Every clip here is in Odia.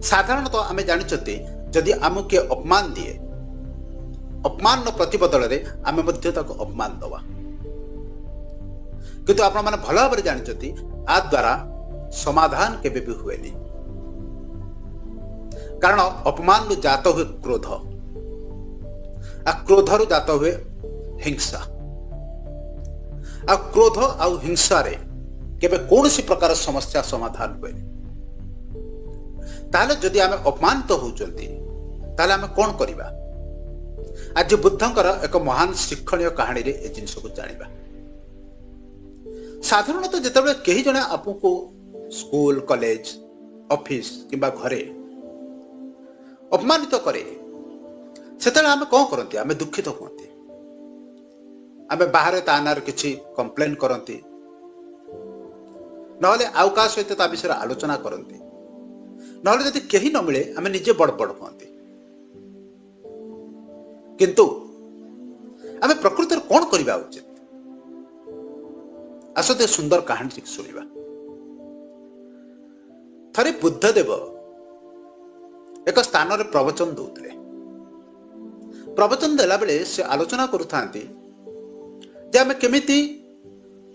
ସାଧାରଣତଃ ଆମେ ଜାଣିଛନ୍ତି, ଯଦି ଆମକୁ କିଏ ଅପମାନ ଦିଏ, ଅପମାନର ପ୍ରତିବଦଳରେ ଆମେ ମଧ୍ୟ ତାକୁ ଅପମାନ ଦେବା। କିନ୍ତୁ ଆପଣମାନେ ଭଲ ଭାବରେ ଜାଣିଛନ୍ତି, ଆ ଦ୍ୱାରା ସମାଧାନ କେବେ ବି ହୁଏନି, କାରଣ ଅପମାନରୁ ଜାତ ହୁଏ କ୍ରୋଧ, ଆଉ କ୍ରୋଧରୁ ଜାତ ହୁଏ ହିଂସା, ଆଉ କ୍ରୋଧ ଆଉ ହିଂସାରେ କେବେ କୌଣସି ପ୍ରକାର ସମସ୍ୟା ସମାଧାନ ହୁଏନି। ତାହେଲେ ଯଦି ଆମେ ଅପମାନିତ ହଉଛନ୍ତି, ତାହେଲେ ଆମେ କଣ କରିବା? ଆଜି ବୁଦ୍ଧଙ୍କର ଏକ ମହାନ ଶିକ୍ଷଣୀୟ କାହାଣୀରେ ଏ ଜିନିଷକୁ ଜାଣିବା। ସାଧାରଣତଃ ଯେତେବେଳେ କେହି ଜଣେ ଆପଣଙ୍କୁ ସ୍କୁଲ, କଲେଜ, ଅଫିସ କିମ୍ବା ଘରେ ଅପମାନିତ କରେ, ସେତେବେଳେ ଆମେ କଣ କରନ୍ତି? ଆମେ ଦୁଃଖିତ ହୁଅନ୍ତି, ଆମେ ବାହାରେ ତା ନାଁରେ କିଛି କମ୍ପ୍ଲେନ କରନ୍ତି, ନହେଲେ ଆଉ କାହା ସହିତ ତା ବିଷୟରେ ଆଲୋଚନା କରନ୍ତି, ନହେଲେ ଯଦି କେହି ନ ମିଳେ, ଆମେ ନିଜେ ବଡ ବଡ ହୁଅନ୍ତି। କିନ୍ତୁ ଆମେ ପ୍ରକୃତରେ କଣ କରିବା ଉଚିତ? ଆସନ୍ତୁ ଏ ସୁନ୍ଦର କାହାଣୀ ଟିକେ ଶୁଣିବା। ଥରେ ବୁଦ୍ଧଦେବ ଏକ ସ୍ଥାନରେ ପ୍ରବଚନ ଦଉଥିଲେ। ପ୍ରବଚନ ଦେଲାବେଳେ ସେ ଆଲୋଚନା କରୁଥାନ୍ତି ଯେ ଆମେ କେମିତି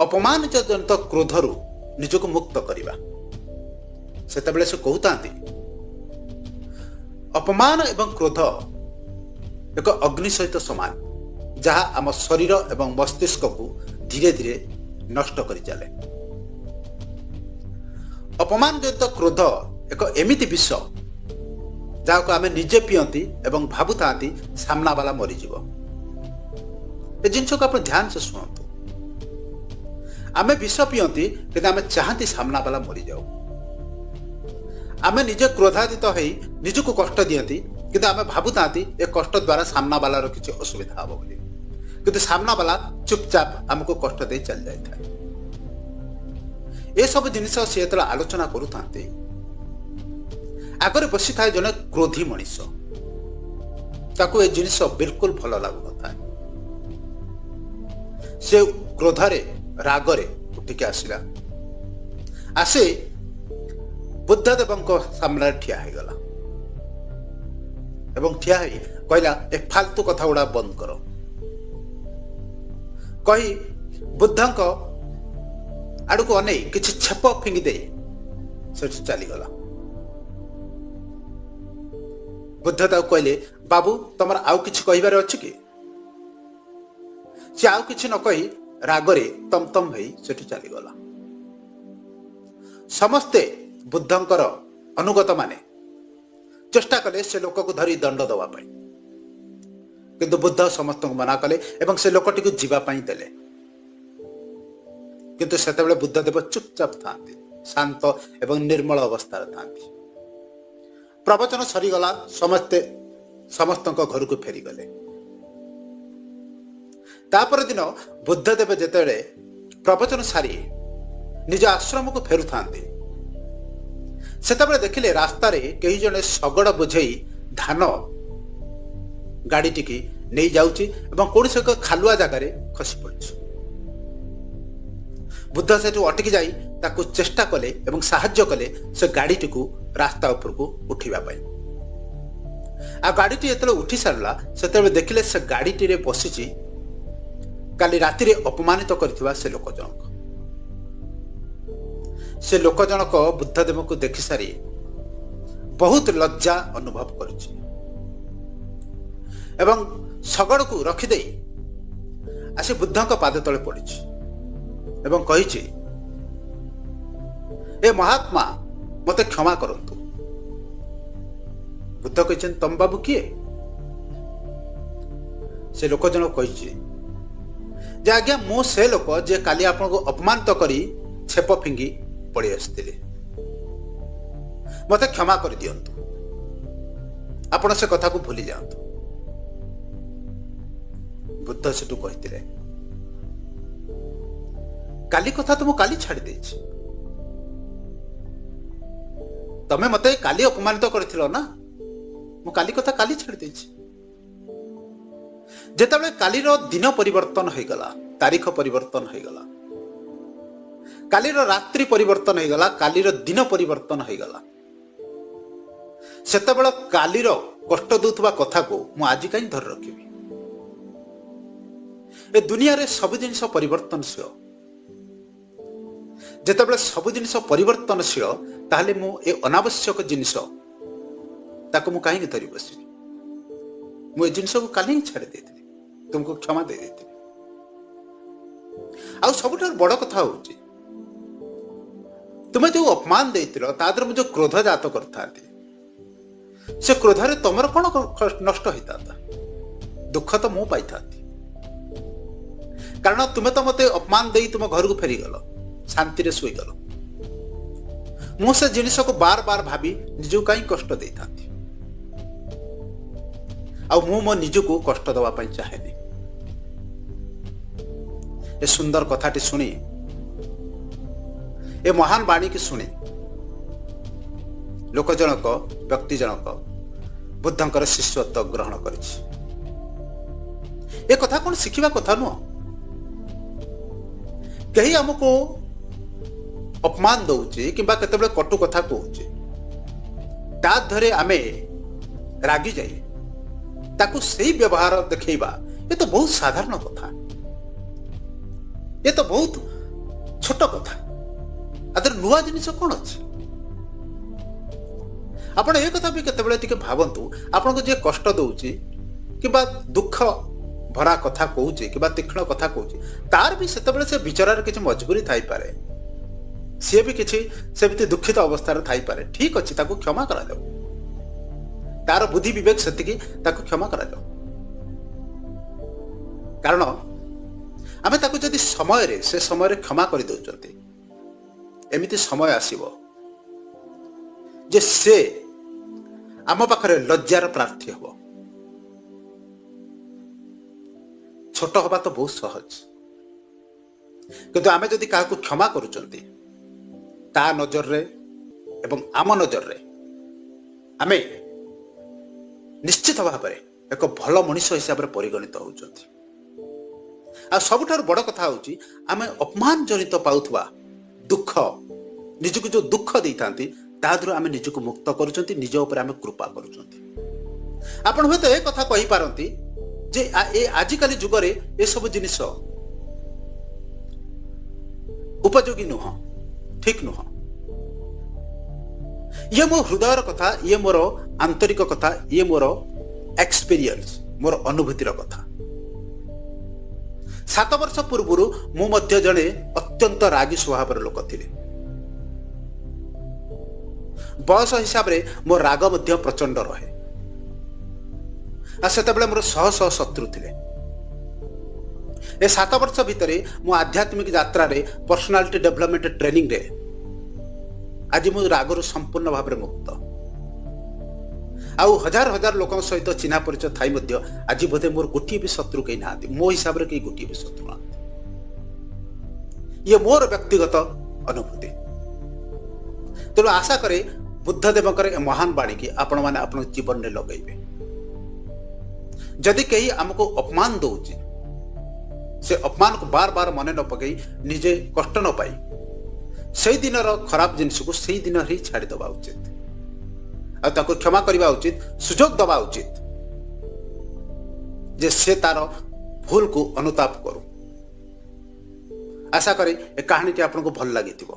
ଅପମାନ ଜନିତ କ୍ରୋଧରୁ ନିଜକୁ ମୁକ୍ତ କରିବା। ସେତେବେଳେ ସେ କହୁଥାନ୍ତି, ଅପମାନ ଏବଂ କ୍ରୋଧ ଏକ ଅଗ୍ନି ସହିତ ସମାନ, ଯାହା ଆମ ଶରୀର ଏବଂ ମସ୍ତିଷ୍କକୁ ଧୀରେ ଧୀରେ ନଷ୍ଟ କରି ଚାଲେ। ଅପମାନ ଜନିତ କ୍ରୋଧ ଏକ ଏମିତି ବିଷ, ଯାହାକୁ ଆମେ ନିଜେ ପିଅନ୍ତି ଏବଂ ଭାବୁଥାନ୍ତି ସାମ୍ନାବାଲା ମରିଯିବ। ଏ ଜିନିଷକୁ ଆପଣ ଧ୍ୟାନ ସେ ଶୁଣନ୍ତୁ। ଆମେ ବିଷ ପିଅନ୍ତି, କିନ୍ତୁ ଆମେ ଚାହାନ୍ତି ସାମ୍ନାବାଲା ମରିଯାଉ। ଆମେ ନିଜେ କ୍ରୋଧାଦିତ ହେଇ ନିଜକୁ କଷ୍ଟ ଦିଅନ୍ତି, କିନ୍ତୁ ଆମେ ଭାବୁଥାନ୍ତି ଏ କଷ୍ଟ ଦ୍ୱାରା ସାମ୍ନାବାଲାର କିଛି ଅସୁବିଧା ହବ ବୋଲି, କିନ୍ତୁ ସାମ୍ନାବାଲା ଚୁପଚାପ ଆମକୁ କଷ୍ଟ ଦେଇ ଚାଲି ଯାଇଥାଏ। ଏସବୁ ଜିନିଷ ସେ ଯେତେବେଳେ ଆଲୋଚନା କରୁଥାନ୍ତି, ଆଗରେ ବସିଥାଏ ଜଣେ କ୍ରୋଧୀ ମଣିଷ। ତାକୁ ଏ ଜିନିଷ ବିଲକୁଲ ଭଲ ଲାଗୁନଥାଏ। ସେ କ୍ରୋଧରେ ରାଗରେ ଉଠିକି ଆସିଲା, ଆସି ବୁଦ୍ଧଦେବଙ୍କ ସାମ୍ନାରେ ଠିଆ ହେଇଗଲା ଏବଂ ଠିଆ ହେଇ କହିଲା, "ଏ ଫାଲତୁ କଥା ଗୁଡା ବନ୍ଦ କର" କହି ବୁଦ୍ଧଙ୍କ ଆଡକୁ ଅନେଇ କିଛି ଛେପ ଫିଙ୍ଗି ଦେଇ ସେଠୁ ଚାଲିଗଲା। ବୁଦ୍ଧ ତାକୁ କହିଲେ, "ବାବୁ, ତମର ଆଉ କିଛି କହିବାର ଅଛି କି?" ସେ ଆଉ କିଛି ନ କହି ରାଗରେ ତମତମ ହେଇ ସେଠୁ ଚାଲିଗଲା। ସମସ୍ତେ ବୁଦ୍ଧଙ୍କର ଅନୁଗତ ମାନେ ଚେଷ୍ଟା କଲେ ସେ ଲୋକକୁ ଧରି ଦଣ୍ଡ ଦେବା ପାଇଁ, କିନ୍ତୁ ବୁଦ୍ଧ ସମସ୍ତଙ୍କୁ ମନା କଲେ ଏବଂ ସେ ଲୋକଟିକୁ ଯିବା ପାଇଁ ଦେଲେ। କିନ୍ତୁ ସେତେବେଳେ ବୁଦ୍ଧଦେବ ଚୁପଚାପ ଥାନ୍ତି, ଶାନ୍ତ ଏବଂ ନିର୍ମଳ ଅବସ୍ଥାରେ ଥାନ୍ତି। ପ୍ରବଚନ ସରିଗଲା, ସମସ୍ତେ ସମସ୍ତଙ୍କ ଘରକୁ ଫେରିଗଲେ। ତାପର ଦିନ ବୁଦ୍ଧଦେବ ଯେତେବେଳେ ପ୍ରବଚନ ସାରି ନିଜ ଆଶ୍ରମକୁ ଫେରୁଥାନ୍ତି, ସେତେବେଳେ ଦେଖିଲେ ରାସ୍ତାରେ କେହି ଜଣେ ଶଗଡ଼ ବୋଝେଇ ଧାନ ଗାଡ଼ିଟିକି ନେଇ ଯାଉଛି ଏବଂ କୌଣସି ଏକ ଖାଲୁଆ ଜାଗାରେ ଖସି ପଡ଼ିଛି। ବୁଦ୍ଧ ସେଠୁ ଅଟକି ଯାଇ ତାକୁ ଚେଷ୍ଟା କଲେ ଏବଂ ସାହାଯ୍ୟ କଲେ ସେ ଗାଡ଼ିଟିକୁ ରାସ୍ତା ଉପରକୁ ଉଠିବା ପାଇଁ। ଆଉ ଗାଡ଼ିଟି ଯେତେବେଳେ ଉଠି ସାରିଲା, ସେତେବେଳେ ଦେଖିଲେ ସେ ଗାଡ଼ିଟିରେ ବସିଛି କାଲି ରାତିରେ ଅପମାନିତ କରିଥିବା ସେ ଲୋକ ଜଣକ। ସେ ଲୋକ ଜଣକ ବୁଦ୍ଧଦେବଙ୍କୁ ଦେଖି ସାରି ବହୁତ ଲଜ୍ଜା ଅନୁଭବ କରୁଛି ଏବଂ ଶଗଡ଼କୁ ରଖିଦେଇ ଆସି ବୁଦ୍ଧଙ୍କ ପାଦ ତଳେ ପଡ଼ିଛି ଏବଂ କହିଛି, "ଏ ମହାତ୍ମା, ମତେ କ୍ଷମା କରନ୍ତୁ।" ବୁଦ୍ଧ କହିଛନ୍ତି, "ତମ ବାବୁ କିଏ?" ସେ ଲୋକ ଜଣକ କହିଛି ଯେ, "ଆଜ୍ଞା, ମୁଁ ସେ ଲୋକ ଯେ କାଲି ଆପଣଙ୍କୁ ଅପମାନିତ କରି ଛେପ ଫିଙ୍ଗି ପଳେଇ ଆସିଥିଲି। ମତେ କ୍ଷମା କରିଦିଅନ୍ତୁ, ଆପଣ ସେ କଥାକୁ ଭୁଲି ଯାଆନ୍ତୁ।" ବୁଦ୍ଧ ସେଠୁ କହିଥିଲେ, "କାଲି କଥା ତ ମୁଁ କାଲି ଛାଡ଼ି ଦେଇଛି। ତମେ ମତେ କାଲି ଅପମାନିତ କରିଥିଲ ନା? ମୁଁ କାଲି କଥା କାଲି ଛାଡ଼ି ଦେଇଛି। ଯେତେବେଳେ କାଲିର ଦିନ ପରିବର୍ତ୍ତନ ହେଇଗଲା, ତାରିଖ ପରିବର୍ତ୍ତନ ହେଇଗଲା, କାଲିର ରାତ୍ରି ପରିବର୍ତ୍ତନ ହେଇଗଲା, କାଲିର ଦିନ ପରିବର୍ତ୍ତନ ହେଇଗଲା, ସେତେବେଳେ କାଲିର କଷ୍ଟ ଦେଉଥିବା କଥାକୁ ମୁଁ ଆଜି କାହିଁ ଧରି ରଖିବି? ଏ ଦୁନିଆରେ ସବୁ ଜିନିଷ ପରିବର୍ତ୍ତନଶୀଳ। ଯେତେବେଳେ ସବୁ ଜିନିଷ ପରିବର୍ତ୍ତନଶୀଳ, ତାହେଲେ ମୁଁ ଏ ଅନାବଶ୍ୟକ ଜିନିଷ ତାକୁ ମୁଁ କାହିଁକି ଧରି ବସିବି? ମୁଁ ଏ ଜିନିଷକୁ କାଲି ହିଁ ଛାଡ଼ି ଦେଇଥିଲି, ତୁମକୁ କ୍ଷମା ଦେଇ ଦେଇଥିଲି। ଆଉ ସବୁଠାରୁ ବଡ଼ କଥା ହଉଛି, ତୁମେ ଯୋଉ ଅପମାନ ଦେଇଥିଲ ତା ଦେହରେ ମୁଁ ଯୋଉ କ୍ରୋଧ ଜାତ କରିଥାନ୍ତି, ସେ କ୍ରୋଧରେ ତମର କଣ ନଷ୍ଟ ହେଇଥାନ୍ତା? ଦୁଃଖ ତ ମୁଁ ପାଇଥାନ୍ତି। କାରଣ ତୁମେ ତ ମତେ ଅପମାନ ଦେଇ ତୁମ ଘରକୁ ଫେରିଗଲ, ଶାନ୍ତିରେ ଶୋଇଗଲ। ମୁଁ ସେ ଜିନିଷକୁ ବାର ବାର ଭାବି ନିଜକୁ କାହିଁ କଷ୍ଟ ଦେଇଥାନ୍ତି? ଆଉ ମୁଁ ମୋ ନିଜକୁ କଷ୍ଟ ଦେବା ପାଇଁ ଚାହେଁନି। ଏ ସୁନ୍ଦର କଥାଟି ଶୁଣି, ଏ ମହାନ ବାଣୀକି ଶୁଣି ଲୋକ ଜଣକ, ବ୍ୟକ୍ତି ଜଣକ ବୁଦ୍ଧଙ୍କର ଶିଷ୍ୟତ୍ୱ ଗ୍ରହଣ କରିଛି। ଏ କଥା କଣ ଶିଖିବା କଥା ନୁହଁ? କେହି ଆମକୁ ଅପମାନ ଦଉଛି କିମ୍ବା କେତେବେଳେ କଟୁ କଥା କହୁଛି, ତା ଦେହରେ ଆମେ ରାଗି ଯାଇ ତାକୁ ସେଇ ବ୍ୟବହାର ଦେଖେଇବା, ଏ ତ ବହୁତ ସାଧାରଣ କଥା, ଏ ତ ବହୁତ ଛୋଟ କଥା। ଆଦେହରେ ନୂଆ ଜିନିଷ କଣ ଅଛି? ଆପଣ ଏ କଥା ବି କେତେବେଳେ ଟିକେ ଭାବନ୍ତୁ, ଆପଣଙ୍କୁ ଯିଏ କଷ୍ଟ ଦଉଛି କିମ୍ବା ଦୁଃଖ ଭରା କଥା କହୁଛି କିମ୍ବା ତୀକ୍ଷ୍ଣ କଥା କହୁଛି, ତାର ବି ସେତେବେଳେ ସେ ବିଚରାର କିଛି ମଜବୁରି ଥାଇପାରେ, ସିଏ ବି କିଛି ସେମିତି ଦୁଃଖିତ ଅବସ୍ଥାରେ ଥାଇପାରେ। ଠିକ ଅଛି, ତାକୁ କ୍ଷମା କରାଯାଉ, ତାର ବୁଦ୍ଧି ବିବେକ ସେତିକି, ତାକୁ କ୍ଷମା କରାଯାଉ। କାରଣ ଆମେ ତାକୁ ଯଦି ସମୟରେ ସେ ସମୟରେ କ୍ଷମା କରିଦେଉଛନ୍ତି, ଏମିତି ସମୟ ଆସିବ ଯେ ସେ ଆମ ପାଖରେ ଲଜ୍ଜାର ପ୍ରାର୍ଥୀ ହବ। ଛୋଟ ହବା ତ ବହୁତ ସହଜ, କିନ୍ତୁ ଆମେ ଯଦି କାହାକୁ କ୍ଷମା କରୁଛନ୍ତି, ତା ନଜରରେ ଏବଂ ଆମ ନଜରରେ ଆମେ ନିଶ୍ଚିତ ଭାବରେ ଏକ ଭଲ ମଣିଷ ହିସାବରେ ପରିଗଣିତ ହଉଛନ୍ତି। ଆଉ ସବୁଠାରୁ ବଡ଼ କଥା ହଉଛି, ଆମେ ଅପମାନ ଜନିତ ପାଉଥିବା ଦୁଃଖ, ନିଜକୁ ଯୋଉ ଦୁଃଖ ଦେଇଥାନ୍ତି, ତା ଦେହରୁ ଆମେ ନିଜକୁ ମୁକ୍ତ କରୁଛନ୍ତି, ନିଜ ଉପରେ ଆମେ କୃପା କରୁଛନ୍ତି। ଆପଣ ହୁଏତ ଏ କଥା କହିପାରନ୍ତି ଯେ ଏ ଆଜିକାଲି ଯୁଗରେ ଏସବୁ ଜିନିଷ ଉପଯୋଗୀ ନୁହଁ, ଠିକ ନୁହଁ। ଇଏ ମୋ ହୃଦୟର କଥା, ଇଏ ମୋର ଆନ୍ତରିକ କଥା, ଇଏ ମୋର ଏକ୍ସପିରିଏନ୍ସ, ମୋର ଅନୁଭୂତିର କଥା। 7 ବର୍ଷ ପୂର୍ବରୁ ମୁଁ ମଧ୍ୟ ଜଣେ ଅତ୍ୟନ୍ତ ରାଗୀ ସ୍ୱଭାବର ଲୋକ ଥିଲି। ବୟସ ହିସାବରେ ମୋ ରାଗ ମଧ୍ୟ ପ୍ରଚଣ୍ଡ ରହେ। ଆଉ ସେତେବେଳେ ମୋର ଶହ ଶହ ଶତ୍ରୁ ଥିଲେ। ଏ 7 ବର୍ଷ ଭିତରେ ମୁଁ ଆଧ୍ୟାତ୍ମିକ ଯାତ୍ରାରେ, ପର୍ସନାଲିଟି ଡେଭଲପମେଣ୍ଟ ଟ୍ରେନିଂରେ ଆଜି ମୁଁ ରାଗରୁ ସମ୍ପୂର୍ଣ୍ଣ ଭାବରେ ମୁକ୍ତ। ଆଉ ହଜାର ହଜାର ଲୋକଙ୍କ ସହିତ ଚିହ୍ନା ପରିଚୟ ଥାଇ ମଧ୍ୟ ଆଜି ବୋଧେ ମୋର ଗୋଟିଏ ବି ଶତ୍ରୁ କେହି ନାହାନ୍ତି। ମୋ ହିସାବରେ କେହି ଗୋଟିଏ ବି ଶତ୍ରୁ ନାହାନ୍ତି। ଇଏ ମୋର ବ୍ୟକ୍ତିଗତ ଅନୁଭୂତି। ତେଣୁ ଆଶା କରେ ବୁଦ୍ଧ ଦେବଙ୍କର ଏ ମହାନ ବାଣୀକି ଆପଣମାନେ ଆପଣଙ୍କ ଜୀବନରେ ଲଗାଇବେ। ଯଦି କେହି ଆମକୁ ଅପମାନ ଦଉଛି, ସେ ଅପମାନକୁ ବାର ବାର ମନେ ନ ପକେଇ, ନିଜେ କଷ୍ଟ ନ ପାଇ ସେଇ ଦିନର ଖରାପ ଜିନିଷକୁ ସେଇ ଦିନରେ ହିଁ ଛାଡ଼ିଦେବା ଉଚିତ। ଆଉ ତାକୁ କ୍ଷମା କରିବା ଉଚିତ, ସୁଯୋଗ ଦେବା ଉଚିତ ଯେ ସେ ତାର ଭୁଲକୁ ଅନୁତାପ କରୁ। ଆଶା କରେ ଏ କାହାଣୀଟି ଆପଣଙ୍କୁ ଭଲ ଲାଗିଥିବ।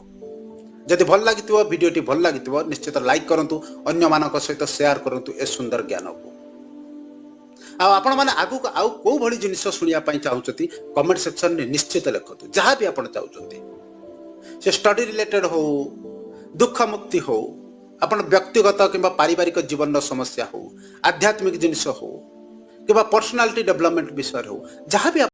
ଯଦି ଭଲ ଲାଗିଥିବ, ଭିଡ଼ିଓଟି ଭଲ ଲାଗିଥିବ, ନିଶ୍ଚିତ ଲାଇକ୍ କରନ୍ତୁ, ଅନ୍ୟମାନଙ୍କ ସହିତ ସେୟାର କରନ୍ତୁ ଏ ସୁନ୍ଦର ଜ୍ଞାନକୁ। ଆଉ ଆପଣମାନେ ଆଗକୁ ଆଉ କୋଉ ଭଳି ଜିନିଷ ଶୁଣିବା ପାଇଁ ଚାହୁଁଛନ୍ତି କମେଣ୍ଟ ସେକ୍ସନରେ ନିଶ୍ଚିତ ଲେଖନ୍ତୁ। ଯାହା ବି ଆପଣ ଚାହୁଁଛନ୍ତି, ସେ ଷ୍ଟଡି ରିଲେଟେଡ୍ ହଉ, ଦୁଃଖ ମୁକ୍ତି ହଉ, ଆପଣ ବ୍ୟକ୍ତିଗତ କିମ୍ବା ପାରିବାରିକ ଜୀବନର ସମସ୍ୟା ହଉ, ଆଧ୍ୟାତ୍ମିକ ଜିନିଷ ହଉ କିମ୍ବା ପର୍ସନାଲିଟି ଡେଭଲପମେଣ୍ଟ ବିଷୟରେ ହଉ, ଯାହା ବି